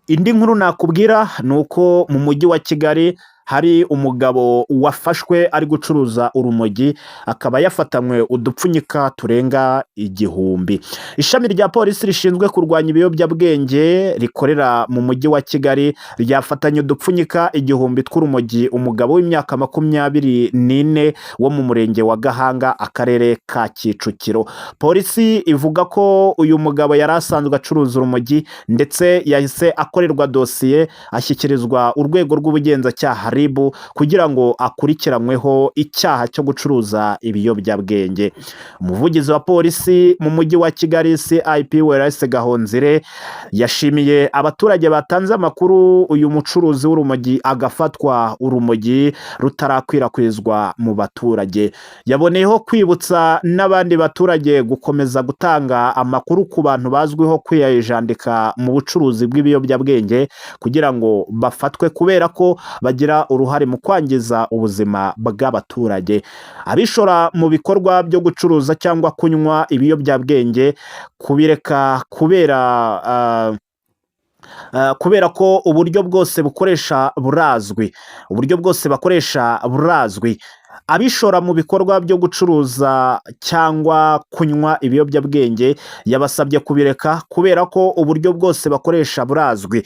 Indi nkuru nakubwira ni uko mu mujyi wa Kigali hari umugabo wafashwe ari gucuruza urumogi, akaba yafatanywe udupfunyika turenga 1000. Ishami rya polisi rishinzwe kurwanya ibiyobyabwenge rikorera mu mujyi wa Kigali ryafatanye udupfunyika 1000 tw'urumogi umugabo w'imyaka 24 wo mu murenge wa Gahanga, akarere ka Kicukiro. Polisi ivuga ko uyu mugabo yari asanzwe acuruza urumogi, ndetse yahise akorerwa dosiye, ashyikirizwa urwego rw'ubugenzacyaha RIB kugira ngo akurikiranyweho icyaha cyo gucuruza ibiyobyabwenge. Umuvugizi wa polisi mu mujyi wa Kigali, CIP Wellars Gahonzire, yashimiye abaturage batanze amakuru uyu mucuruzi w'urumogi agafatwa urumogi rutarakwirakwizwa mu baturage. Yaboneyeho kwibutsa n'abandi baturage gukomeza gutanga amakuru ku bantu bazwiho kwiyajandika mu bucuruzi bw'ibiyobyabwenge kugira ngo bafatwe, kubera ko bagira uruhare mu kwangiza ubuzima bw'abaturage. Abishora mu bikorwa byo gucuruza cyangwa kunywa ibiyobyabwenge kubireka kubera ko uburyo bwose bukoresha burazwi, uburyo bwose bakoresha burazwi. Abishora mu bikorwa byo gucuruza cyangwa kunywa ibiyobyabwenge yabasabye kubireka kubera ko uburyo bwose bakoresha burazwi.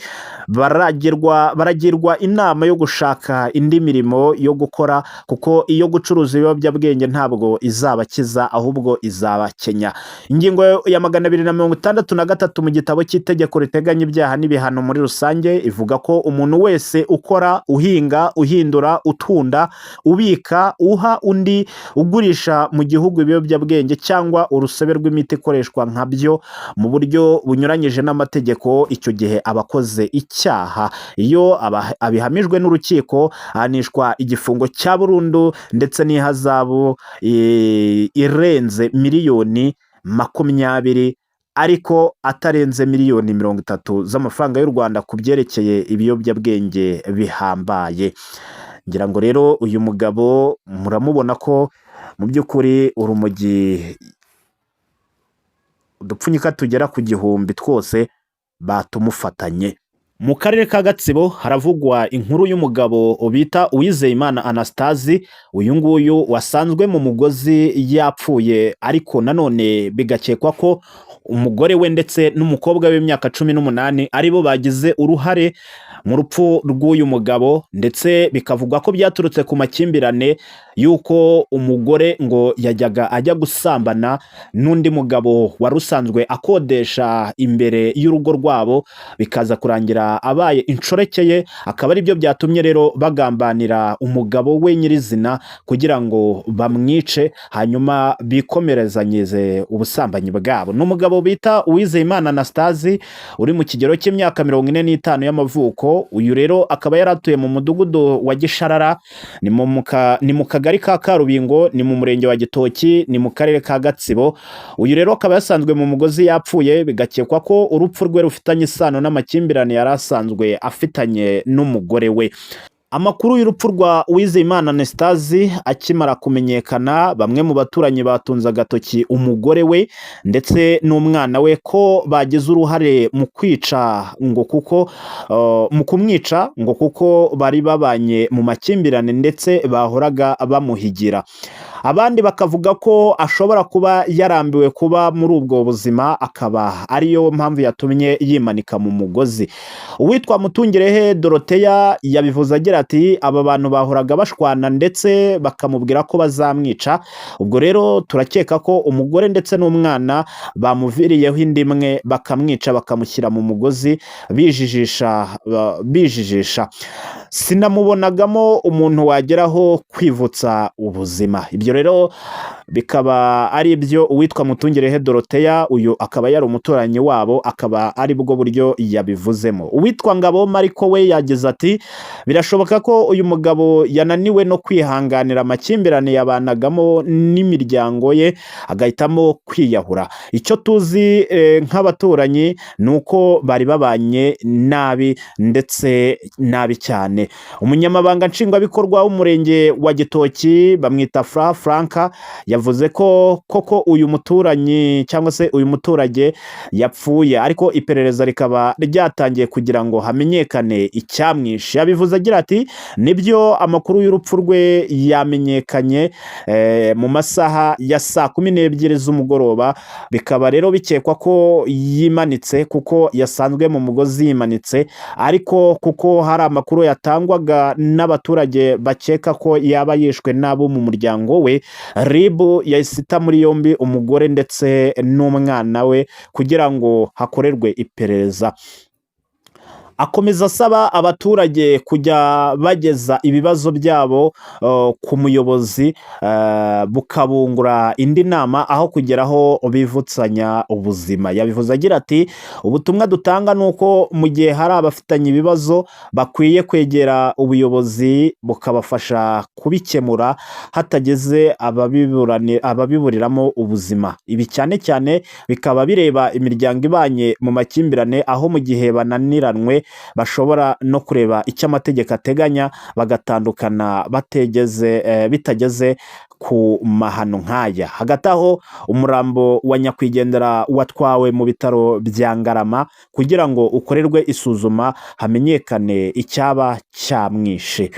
Baragirwa inama yo gushaka indi mirimo yo gukora, kuko iyo gucuruza ibiyobyabwenge ntabwo izabakiza, ahubwo izabakenya. Ingingo ya 263 mu gitabo cy'itegeko riteganya ibyaha n'ibihano muri rusange ivuga ko umuntu wese ukora, uhinga, uhindura, utunda, ubika, uha undi, ugurisha mu gihugu ibiyobyabwenge cyangwa urusobe rw'imiti ikoreshwa nka byo mu buryo bunyuranyije n'amategeko, icyo gihe aba akoze icyaha. Iyo abihamijwe n'urukiko, ahanishwa igifungo cya burundu ndetse n'ihazabu irenze miliyoni 20, ariko atarenze miliyoni 30 z'amafaranga y'u Rwanda ku byerekeye ibiyobyabwenge bihambaye. Ngira ngo rero uyu mugabo muramubona ko mu by'ukuri urumogi, udupfunyika tugera ku 1000 twose batumufatanye. Mu karere ka Gatsibo haravugwa inkuru y'umugabo bita Uwizeyimana Anastase, uyu nguyu wasanzwe mu mugozi yapfuye, ariko nanone bigakekwa ko umugore we ndetse n'umukobwa w'imyaka 18 aribo bagize uruhare mu rupfu rw'uyu mugabo, ndetse bikavugwa ko byaturutse ku makimbirane y'uko umugore ngo yajyaga ajya gusambana n'undi mugabo wari usanzwe akodesha imbere y'urugo rwabo, bikaza kurangira abaye inshoreke ye, akaba aribyo byatumye rero bagambanira umugabo we nyirizina kugira ngo bamwice, hanyuma bikomerezanyize ubusambanyi bwabo. Ni umugabo bita Uwizeyimana Anastase uri mu kigero cy'imyaka 45 y'amavuko. Uyu rero akaba yari atuye mu mudugudu wa Gisharara, ni mu kagari ka Karubingo, ni mu murenge wa Gitoki, ni mu karere ka Gatsibo. Uyu rero akaba yasanzwe mu mugozi yapfuye, bigakekwa ko urupfu rwe rufitanye isano n'amakimbirane yari asanzwe afitanye n'umugore we. Amakuru y'urupfu rwa Uwizeyimana Anastase akimara kumenyekana, bamwe mu baturanyi batunze agatoki umugore we ndetse n'umwana we ko bagize uruhare mu kwica ngo kuko mu kumwica, ngo kuko bari babanye mu makimbirane ndetse bahoraga bamuhigira. Abandi bakavuga ko ashobora kuba yarambiwe kuba muri ubwo buzima, akaba ariyo mpamvu yatumye yimanika mu mugozi. Uwitwa Mutungirehe Doroteya yabivuze agira ati: "Aba bantu bahoraga bashwana ndetse bakamubwira ko bazamwica. Ubwo rero turakeka ko umugore ndetse n'umwana bamuviriyeho inda imwe, bakamwica, bakamushyira mu mugozi bijijisha, bijijisha. Sinamubonagamo umuntu wageraho kwivutsa ubuzima." Ibyo rero bikaba ari ibyo uwitwa Mutungirehe Doroteya, uyu akaba yari umuturanyi wabo, akaba ari bwo buryo yabivuzemo. Uwitwa Ngabo Mariko we yagize ati: "Birashoboka ko uyu mugabo yananiwe no kwihanganira amakimbirane yabanagamo n'imiryango ye, agahitamo kwiyahura. Icyo tuzi nk'abaturanyi ni uko bari babanye nabi, ndetse nabi cyane." Umunyamabanga Nshingwabikorwa w'umurenge wa Gitoki bamwita Franka yavuze ko Yavuze ko koko uyu muturanyi cyangwa se uyu muturage yapfuye, ariko iperereza rikaba ryatangiye kugira ngo hamenyekane icyamwishe. Yabivuze agira ati: "Nibyo, amakuru y'urupfu rwe yamenyekanye mu masaha ya saa 12 z'umugoroba, bikaba rero bikekwa ko yimanitse kuko yasanzwe mu mugozi yimanitse, ariko kuko hari amakuru yatangwaga n'abaturage bakeka ko yaba yishwe n'abo mu muryango we, RIB yahise ita muri yombi umugore ndetse n'umwana we kugira ngo hakorerwe iperereza." Akomeza asaba abaturage kujya bageza ibibazo byabo ku muyobozi, bukabungura indi nama aho kugeraho bivutsanya ubuzima. Yabivuze agira ati: "Ubutumwa dutanga ni uko mu gihe hari abafitanye ibibazo bakwiye kwegera ubuyobozi bukabafasha kubikemura hatageze ababiburiramo ubuzima. Ibi cyane cyane bikaba bireba imiryango ibanye mu makimbirane, aho mu gihe bananiranwe bashobora no kureba icyo amategeko ateganya bagatandukana bategeze bitageze ku mahano nk'aya." Hagati aho, umurambo wa nyakwigendera watwawe mu bitaro bya Ngarama kugira ngo ukorerwe isuzuma hamenyekane icyaba cyamwishe.